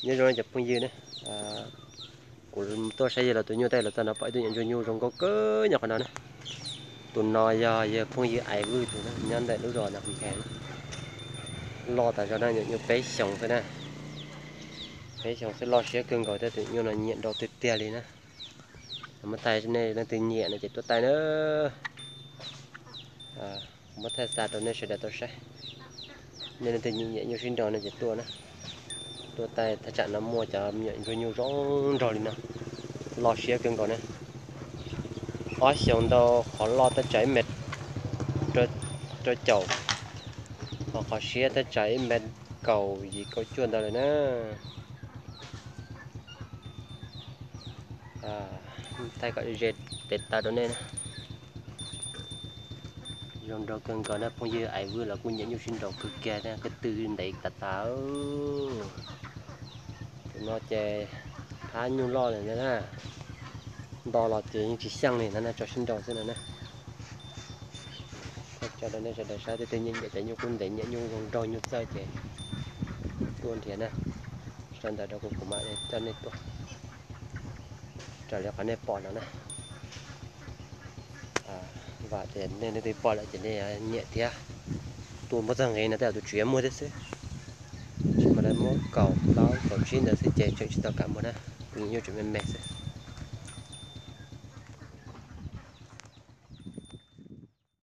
Nyob zoo cov phooj ywg ne, kuv tuaj saib yawg los tus nyuj tej los txog no pom ib tug nyuam ntsuag nyuj zoo nkauj kawg nyob qhov no na. Tus no yog yawg phooj ywg Ais Vwj tus na, nyob ntawm lub zos no Hoo Phe na. Loj tas zog na, nyuam nyuj peb xyoos xwb na. Peb xyoos xwb loj siab kawg nkaus thiab, tus nyuj no nyiam nrau tiag tiag li na. Muab thaij nej leej twg nyiam no ces tuaj thaij na. Muab thaij xa rau nej sawv daws tau saib. Nej leej twg nyiam nyuj sib nraus no ces tuaj na. Tuaj thaij, thaj tsam no muaj cov me nyuam ntsuag nyuj zoo nraug li no, loj siab kawg nkaus na. Ob xyoos ntau, qhov loj tab tsawg ib mev rau caum, ho qhov siab tab tsawg ib mev kaum yim kaum cuaj ntawd lawm na. Thaij kom ze tes taw rau nej na. Zoo nraug kawg nkaus na, phooj ywg Ais Vwj los kuj nyiam nyuj sib nraus kawg kiag, ko tw ntev tas tas. Tus no ces hab nyuj loj lawm ntag na, nto los ces yeej tsis xyeej li ntag na, tso sib nraus xwb no na. Thaij tso rau nej sawv daws saib, leej twg nyiam nyiam cov nyuj kub ntev, nyiam nyuj zoo nraug nyuj txawj ces tuaj nrhiav na. Sau ntawv rau kuv, kuv mam coj nej tuaj raws li qhov nej pom no na. Vam tias nej leej twg pom lawm ces nej nyiam thiab. Tuaj muab txog nqe no tej zaum tus tswv yuav muaj thiab xwb. Tsis mas lawv muab kaum plaub kaum tsib ntawd xwb ces tseem tsis tau kam muag na. Nyuj tseem me me xwb.